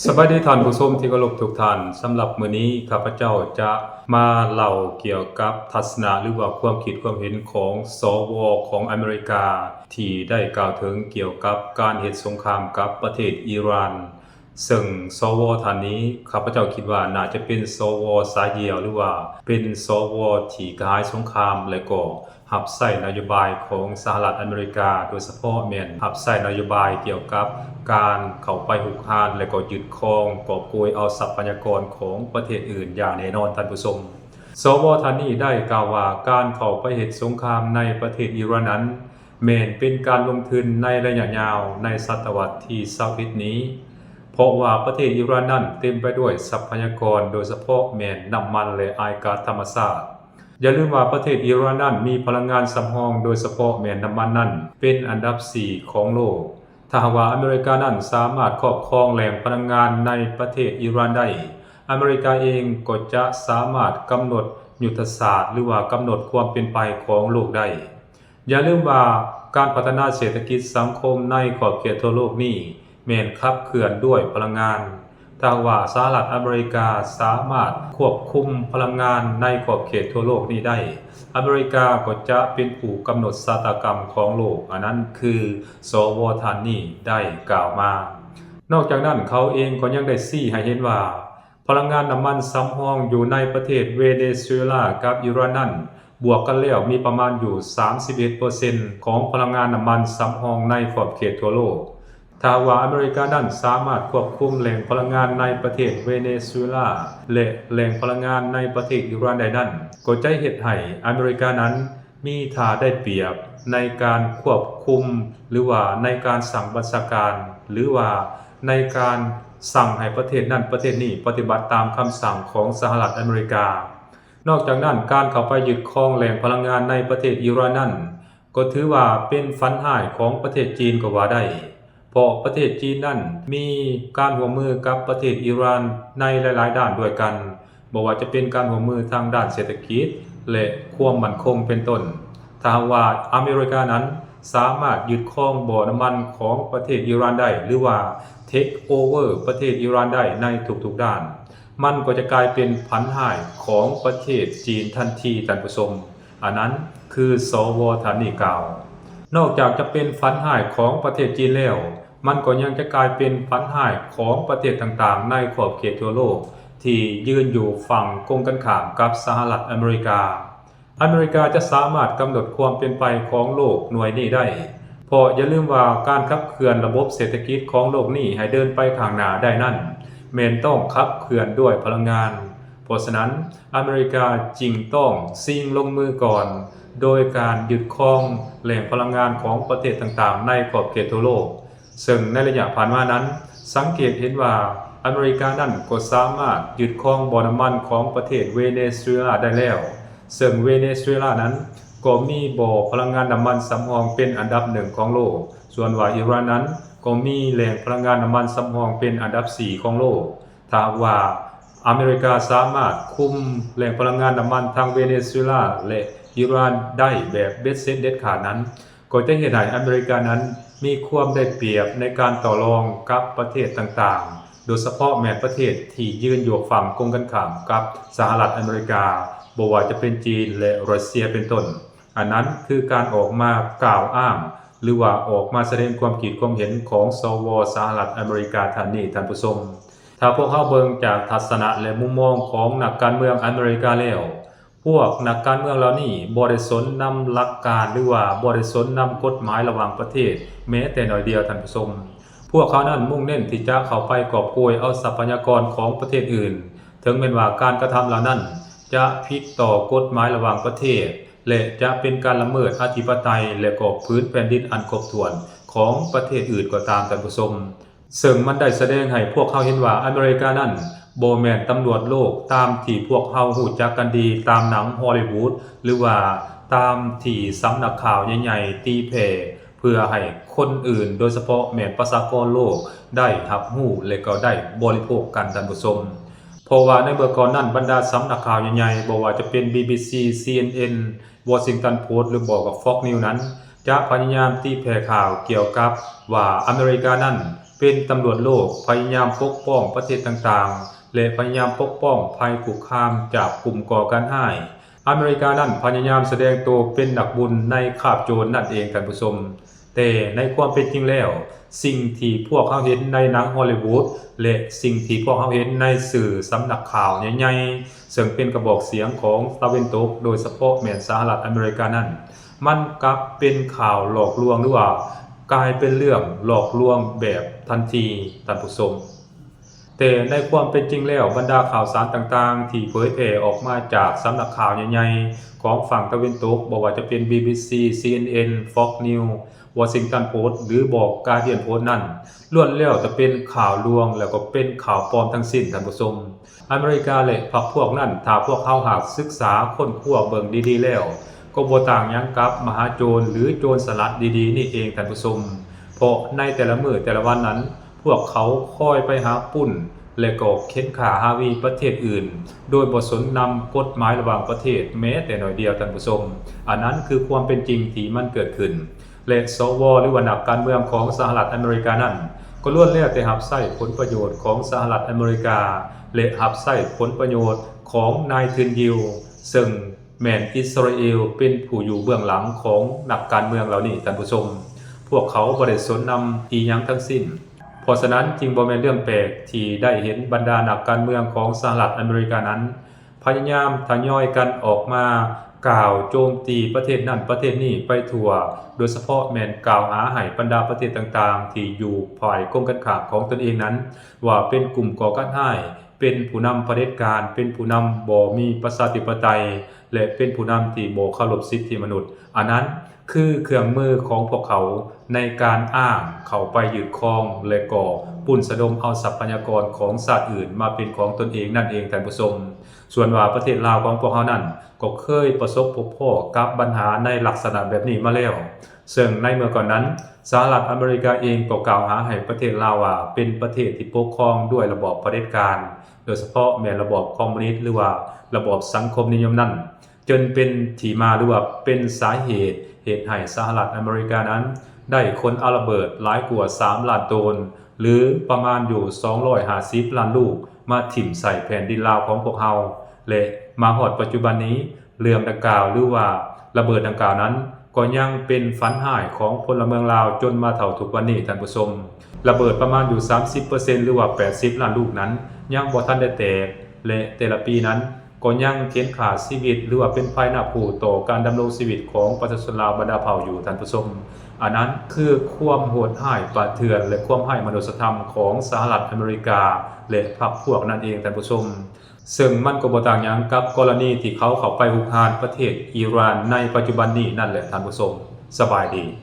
ສະບາຍດີທ່ານຜູ້ຊົມທີ່ເຄົາລົບທຸກທ່ານ. ສຳລັບມື້ນີ້ ຂ້າພະເຈົ້າຈະມາເລົ່າກ່ຽວກັບທັດສະນະ ຫຼືວ່າຄວາມຄິດຄວາມເຫັນຂອງ ສວ ຂອງອາເມລິກາ ທີ່ໄດ້ກ່າວເຖິງກ່ຽວກັບການເຮັດສົງຄາມກັບປະເທດອີຣານ. ເຊິ່ງ ສວ ທ່ານນີ້ ຂ້າພະເຈົ້າຄິດວ່າໜ້າຈະເປັນ ສວ ສາຍດ່ຽວ ຫຼືວ່າເປັນ ສວ ທີ່ກະຫາຍສົງຄາມ ແລະກໍ ຮັບໃຊ້ນະໂຍບາຍຂອງສະຫະລັດອາເມລິກາ, ໂດຍສະເພາະແມ່ນຮັບໃຊ້ນະໂຍບາຍກ່ຽວກັບການເຂົ້າໄປຮຸກຮານ ແລະກໍຍຶດຄອງກອບໂກຍເອົາຊັບພະຍາກອນຂອງປະເທດອື່ນຢ່າງແນ່ນອນ, ທ່ານຜູ້ຊົມ. ສວ ທ່ານນີ້ໄດ້ກ່າວວ່າ ການເຂົ້າໄປເຮັດສົງຄາມໃນປະເທດອີຣານນັ້ນ ແມ່ນເປັນການລົງທຶນໃນໄລຍະຍາວໃນສະຕະວັດທີຊາວເອັດນີ້, ເພາະວ່າປະເທດອີຣານນັ້ນເຕັມໄປດ້ວຍຊັບພະຍາກອນ, ໂດຍສະເພາະແມ່ນນ້ຳມັນ ແລະ ອາຍກາດທຳມະຊາດ. ຢ່າລືມວ່າປະເທດອີຣານນັ້ນມີພະລັງງານສຳຮອງ, ໂດຍສະເພາະແມ່ນນ້ຳມັນນັ້ນ ເປັນອັນດັບສີ່ຂອງໂລກ. ຖ້າຫາກວ່າອາເມລິການັ້ນສາມາດຄອບຄອງແຫຼ່ງພະລັງງານໃນປະເທດອີຣານໄດ້, ອາເມລິກາເອງກໍຈະສາມາດກຳນົດຍຸດທະສາດ ຫຼືວ່າກຳນົດຄວາມເປັນໄປຂອງໂລກໄດ້. ຢ່າລືມວ່າການພັດທະນາເສດຖະກິດສັງຄົມໃນຂອບເຂດທົ່ວໂລກນີ້ ແມ່ນຂັບເຄື່ອນດ້ວຍພະລັງງານ. ຖ້າຫາກວ່າສະຫະລັດອາເມລິກາສາມາດຄວບຄຸມພະລັງງານໃນຂອບເຂດທົ່ວໂລກນີ້ໄດ້, ອາເມລິກາກໍຈະເປັນຜູ້ກຳນົດຊະຕາກຳຂອງໂລກ, ອັນນັ້ນຄື ສວ ທ່ານນີ້ໄດ້ກ່າວມາ. ນອກຈາກນັ້ນ, ເຂົາເອງກໍຍັງໄດ້ຊີ້ໃຫ້ເຫັນວ່າ ພະລັງງານນ້ຳມັນສຳຮອງຢູ່ໃນປະເທດເວເນຊູເອລາກັບອີຣານນັ້ນ ບວກກັນແລ້ວມີປະມານຢູ່ສາມສິບເອັດເປີເຊັນຂອງພະລັງງານນ້ຳມັນສຳຮອງໃນຂອບເຂດທົ່ວໂລກ. ຖ້າຫາກວ່າອາເມລິການັ້ນສາມາດຄວບຄຸມແຫຼ່ງພະລັງງານໃນປະເທດເວເນຊູເອລາ ແລະ ແຫຼ່ງພະລັງງານໃນປະເທດອີຣານໄດ້ນັ້ນ, ກໍຈະເຮັດໃຫ້ອາເມລິການັ້ນ ມີທ່າໄດ້ປຽບໃນການຄວບຄຸມ ຫຼືວ່າໃນການສັ່ງບັນຊາການ ຫຼືວ່າໃນການສັ່ງໃຫ້ປະເທດນັ້ນປະເທດນີ້ປະຕິບັດຕາມຄຳສັ່ງຂອງສະຫະລັດອາເມລິກາ. ນອກຈາກນັ້ນ, ການເຂົ້າໄປຍຶດຄອງແຫຼ່ງພະລັງງານໃນປະເທດອີຣານນັ້ນ ກໍຖືວ່າເປັນຝັນຮ້າຍຂອງປະເທດຈີນກໍວ່າໄດ້. ເພາະປະເທດຈີນນັ້ນມີການຮ່ວມມືກັບປະເທດອີຣານໃນຫຼາຍໆດ້ານດ້ວຍກັນ, ບໍ່ວ່າຈະເປັນການຮ່ວມມືທາງດ້ານເສດຖະກິດ ແລະ ຄວາມໝັ້ນຄົງເປັນຕົ້ນ. ຖ້າຫາກວ່າອາເມລິການັ້ນສາມາດຍຶດຄອງບໍ່ນ້ຳມັນຂອງປະເທດອີຣານໄດ້ ຫຼືວ່າ take over ປະເທດອີຣານໄດ້ໃນທຸກໆດ້ານ, ມັນກໍຈະກາຍເປັນຝັນຮ້າຍຂອງປະເທດຈີນທັນທີ, ທ່ານຜູ້ຊົມ. ອັນນັ້ນຄື ສວ ທ່ານນີ້ກ່າວ. ນອກຈາກຈະເປັນຝັນຮ້າຍຂອງປະເທດຈີນແລ້ວ, ມັນກໍຍັງຈະກາຍເປັນຝັນຮ້າຍຂອງປະເທດຕ່າງໆໃນຂອບເຂດທົ່ວໂລກທີ່ຢືນຢູ່ຝັ່ງກົງກັນຂ້າມກັບສະຫະລັດອາເມລິກາ. ອາເມລິກາຈະສາມາດກຳນົດຄວາມເປັນໄປຂອງໂລກໜ່ວຍນີ້ໄດ້, ເພາະຢ່າລືມວ່າການຂັບເຄື່ອນລະບົບເສດຖະກິດຂອງໂລກນີ້ໃຫ້ເດີນໄປຂ້າງໜ້າໄດ້ນັ້ນ ແມ່ນຕ້ອງຂັບເຄື່ອນດ້ວຍພະລັງງານ. ເພາະສະນັ້ນ, ອາເມລິກາຈຶ່ງຕ້ອງຊິງລົງມືກ່ອນ ໂດຍການຍຶດຄອງແຫຼ່ງພະລັງງານຂອງປະເທດຕ່າງໆໃນຂອບເຂດທົ່ວໂລກ. ເຊິ່ງໃນໄລຍະຜ່ານມານັ້ນ, ສັງເກດເຫັນວ່າອາເມລິການັ້ນກໍສາມາດຍຶດຄອງບໍ່ນ້ຳມັນຂອງປະເທດເວເນຊູເອລາໄດ້ແລ້ວ, ເຊິ່ງເວເນຊູເອລານັ້ນກໍມີບໍ່ພະລັງງານນ້ຳມັນສຳຮອງເປັນອັນດັບໜຶ່ງຂອງໂລກ, ສ່ວນວ່າອີຣານນັ້ນກໍມີແຫຼ່ງພະລັງງານນ້ຳມັນສຳຮອງເປັນອັນດັບສີ່ຂອງໂລກ. ຖ້າຫາກວ່າອາເມລິກາສາມາດຄຸມແຫຼ່ງພະລັງງານນ້ຳມັນທັງເວເນຊູເອລາ ແລະ ອີຣານໄດ້ແບບເບັດເສັດເດັດຂາດນັ້ນ, ກໍຈະເຮັດໃຫ້ອາເມລິການັ້ນມີຄວາມໄດ້ປຽບໃນການຕໍ່ລອງກັບປະເທດຕ່າງໆ, ໂດຍສະເພາະແມ່ນປະເທດທີ່ຢືນຢູ່ຝັ່ງກົງກັນຂ້າມກັບສະຫະລັດອາເມລິກາ, ບໍ່ວ່າຈະເປັນຈີນ ແລະ ຣັດເຊຍເປັນຕົ້ນ. ອັນນັ້ນຄືການອອກມາກ່າວອ້າງ ຫຼືວ່າອອກມາສະແດງຄວາມຄິດຄວາມເຫັນຂອງ ສວ ສະຫະລັດອາເມລິກາທ່ານນີ້, ທ່ານຜູ້ຊົມ. ຖ້າພວກເຮົາເບິ່ງຈາກທັດສະນະ ແລະ ມຸມມອງຂອງນັກການເມືອງອາເມລິກາແລ້ວ, ພວກນັກການເມືອງເຫຼົ່ານີ້ບໍ່ໄດ້ສົນນຳຫຼັກການ ຫຼືວ່າບໍ່ໄດ້ສົນນຳກົດໝາຍລະຫວ່າງປະເທດແມ້ແຕ່ໜ້ອຍດຽວ, ທ່ານຜູ້ຊົມ. ພວກເຂົານັ້ນມຸ່ງເນັ້ນທີ່ຈະເຂົ້າໄປກອບໂກຍເອົາຊັບພະຍາກອນຂອງປະເທດອື່ນ, ເຖິງແມ່ນວ່າການກະທຳເຫຼົ່ານັ້ນຈະຜິດຕໍ່ກົດໝາຍລະຫວ່າງປະເທດ ແລະ ຈະເປັນການລະເມີດອະທິປະໄຕ ແລະ ກໍຜືນແຜ່ນດິນອັນຄົບຖ້ວນຂອງປະເທດອື່ນກໍຕາມ, ທ່ານຜູ້ຊົມ. ເຊິ່ງມັນໄດ້ສະແດງໃຫ້ພວກເຮົາເຫັນວ່າອາເມລິການັ້ນບໍ່ແມ່ນຕຳຫຼວດໂລກຕາມທີ່ພວກເຮົາຮູ້ຈັກກັນດີຕາມໜັງຮໍລີວູດ ຫຼືວ່າຕາມທີ່ສຳນັກຂ່າວໃຫຍ່ໆຕີແຜ່ ເພື່ອໃຫ້ຄົນອື່ນ, ໂດຍສະເພາະແມ່ນປະຊາກອນໂລກ ໄດ້ຮັບຮູ້ ແລະ ກໍໄດ້ບໍລິໂພກກັນ, ທ່ານຜູ້ຊົມ. ເພາະວ່າໃນເມື່ອກ່ອນນັ້ນ, ບັນດາສຳນັກຂ່າວໃຫຍ່ໆ, ບໍ່ວ່າຈະເປັນ ບີບີຊີ, ຊີເອັນເອັນ, ວໍຊິງຕັນໂພສ ຫຼືບໍ່ກໍ Fox News ນັ້ນ ຈະພະຍາຍາມຕີແຜ່ຂ່າວກ່ຽວກັບວ່າອາເມລິການັ້ນ ປັນຕຳຫຼວດໂລກ, ພະຍາຍາມປົກປ້ອງປະເທດຕ່າງໆ ແລະ ພະຍາຍາມປົກປ້ອງໄພຄຸກຄາມຈາກກຸ່ມກໍ່ການຮ້າຍ. ອາເມລິການັ້ນພະຍາຍາມສະແດງໂຕເປັນນັກບຸນໃນຄາບໂຈນນັ້ນເອງ, ທ່ານຜູ້ຊົມ. ແຕ່ໃນຄວາມເປັນຈິງແລ້ວ, ສິ່ງທີ່ພວກເຮົາເຫັນໃນໜັງຮໍລີວຸດ ແລະ ສິ່ງທີ່ພວກເຮົາເຫັນໃນສື່ສຳນັກຂ່າວໃຫຍ່ໆ ເຊິ່ງເປັນກະບອກສຽງຂອງຕາເວັນຕົກ, ໂດຍສະເພາະແມ່ນສະຫະລັດອາເມລິການັ້ນ, ມັນກັບເປັນຂ່າວຫຼອກລວງ ຫຼືວ່າກາຍເປັນເລື່ອງຫຼອກລວງແບບທັນທີ, ທ່ານຜູ້ຊົມ. ແຕ່ໃນຄວາມເປັນຈິງແລ້ວ, ບັນດາຂ່າວສານຕ່າງໆທີ່ເຜີຍແຜ່ອອກມາຈາກສຳນັກຂ່າວໃຫຍ່ໆຂອງຝັ່ງຕາເວັນຕົກ, ບໍ່ວ່າຈະເປັນ ບີບີຊີ, ຊີເອັນເອັນ, ຟອກນິວ, ວໍຊິງຕັນໂພສ ຫຼື ບໍ່ ກາດຽນໂພສນັ້ນ, ລ້ວນແລ້ວແຕ່ເປັນຂ່າວລວງ ແລ້ວກໍເປັນຂ່າວປອມທັງສິ້ນ, ທ່ານຜູ້ຊົມ. ອາເມລິກາ ແລະ ພັກພວກນັ້ນ, ຖ້າພວກເຮົາຫາກສຶກສາຄົ້ນຄວ້າເບິ່ງດີໆແລ້ວ, ກໍບໍ່ຕ່າງຫຍັງກັບມະຫາໂຈນ ຫຼື ໂຈນສະຫຼັດດີໆນີ້ເອງ, ທ່ານຜູ້ຊົມ. ເພາະໃນແຕ່ລະມື້ແຕ່ລະວັນນັ້ນ, ພວກເຂົາຄອຍໄປຫາປຸ້ນ ແລະ ກໍເຂັນຂ້າຮາວີປະເທດອື່ນ ໂດຍບໍ່ສົນນຳກົດໝາຍລະຫວ່າງປະເທດແມ້ແຕ່ໜ້ອຍດຽວ, ທ່ານຜູ້ຊົມ. ອັນນັ້ນຄືຄວາມເປັນຈິງທີ່ມັນເກີດຂຶ້ນ ແລະ ສວ ຫຼືວ່ານັກການເມືອງຂອງສະຫະລັດອາເມລິການັ້ນ ກໍລ້ວນແລ້ວແຕ່ຮັບໃຊ້ຜົນປະໂຫຍດຂອງສະຫະລັດອາເມລິກາ ແລະ ຮັບໃຊ້ຜົນປະໂຫຍດຂອງນາຍທຶນຢິວ ເຊິ່ງ ແມ່ນອິດສະຣາເອລເປັນຜູ້ຢູ່ເບື້ອງຫຼັງຂອງນັກການເມືອງເຫຼົ່ານີ້, ທ່ານຜູ້ຊົມ. ພວກເຂົາບໍ່ໄດ້ສົນນຳອີ່ຫຍັງທັງສິ້ນ. ເພາະສະນັ້ນ, ຈຶ່ງບໍ່ແມ່ນເລື່ອງແປກທີ່ໄດ້ເຫັນບັນດານັກການເມືອງຂອງສະຫະລັດອາເມລິການັ້ນ ພະຍາຍາມທະຍອຍກັນອອກມາກ່າວໂຈມຕີປະເທດນັ້ນປະເທດນີ້ໄປທົ່ວ, ໂດຍສະເພາະແມ່ນກ່າວຫາໃຫ້ບັນດາປະເທດຕ່າງໆທີ່ຢູ່ຝ່າຍກົງກັນຂ້າມຂອງຕົນເອງນັ້ນ ວ່າເປັນກຸ່ມກໍ່ການຮ້າຍ, ເປັນຜູ້ນຳຜະເດັດການ, ເປັນຜູ້ນຳບໍ່ມີປະຊາທິປະໄຕ ແລະ ເປັນຜູ້ນຳທີ່ບໍ່ເຄົາລົບສິດທິມະນຸດ. ອັນນັ້ນຄືເຄື່ອງມືຂອງພວກເຂົາໃນການອ້າງເຂົ້າໄປຍຶດຄອງ ແລະ ກໍປຸ້ນສະດົມເອົາຊັບພະຍາກອນຂອງຊາດອື່ນມາເປັນຂອງຕົນເອງນັ້ນເອງ, ທ່ານຜູ້ຊົມ. ສ່ວນວ່າປະເທດລາວຂອງພວກເຮົານັ້ນ ກໍເຄີຍປະສົບພົບພໍ້ກັບບັນຫາໃນລັກສະນະແບບນີ້ມາແລ້ວ. ເຊິ່ງໃນເມື່ອກ່ອນນັ້ນ, ສະຫະລັດອາເມລິກາເອງກໍກ່າວຫາໃຫ້ປະເທດລາວວ່າເປັນປະເທດທີ່ປົກຄອງດ້ວຍລະບອບຜະເດັດການ, ໂດຍສະເພາະແມ່ນລະບອບຄອມມູນິດ ຫຼືວ່າລະບອບສັງຄົມນິຍົມນັ້ນ, ຈົນເປັນທີ່ມາ ຫຼືວ່າເປັນສາເຫດ ເຮັດໃຫ້ສະຫະລັດອາເມລິການັ້ນໄດ້ຂົນເອົາລະເບີດຫຼາຍກວ່າສາມລ້ານໂຕນ ຫຼື ປະມານຢູ່ສອງຮ້ອຍຫ້າສິບລ້ານລູກ ມາຖິ້ມໃສ່ແຜ່ນດິນລາວຂອງພວກເຮົາ ແລະ ມາຮອດປັດຈຸບັນນີ້, ເລື່ອງດັ່ງກ່າວ ຫຼືວ່າລະເບີດດັ່ງກ່າວນັ້ນ ກໍຍັງເປັນຝັນຮ້າຍຂອງພົນລະເມືອງລາວຈົນມາເທົ່າທຸກວັນນີ້, ທ່ານຜູ້ຊົມ. ລະເບີດປະມານຢູ່ສາມສິບເປີເຊັນ ຫຼືວ່າແປດສິບລ້ານລູກນັ້ນ ຍັງບໍ່ທັນໄດ້ແຕກ ແລະ ແຕ່ລະປີນັ້ນກໍຍັງເຂັນຄ່າຊີວິດ ຫຼືວ່າເປັນໄພນາບຂູ່ຕໍ່ການດຳລົງຊີວິດຂອງປະຊາຊົນລາວບັນດາເຜົ່າຢູ່, ທ່ານຜູ້ຊົມ. ອັນນັ້ນຄືຄວາມໂຫດຮ້າຍປ່າເຖື່ອນ ແລະ ຄວາມຮ້າຍມະນຸດສະທຳຂອງສະຫະລັດອາເມລິກາ ແລະ ພັກພວກນັ້ນເອງ, ທ່ານຜູ້ຊົມ. ເຊິ່ງມັນກໍບໍ່ຕ່າງຫຍັງກັບກໍລະນີທີ່ເຂົາເຂົ້າໄປຮຸກຮານປະເທດອີຣານໃນປັດຈຸບັນນີ້ນັ້ນແຫຼະ, ທ່ານຜູ້ຊົມ. ສະບາຍດີ.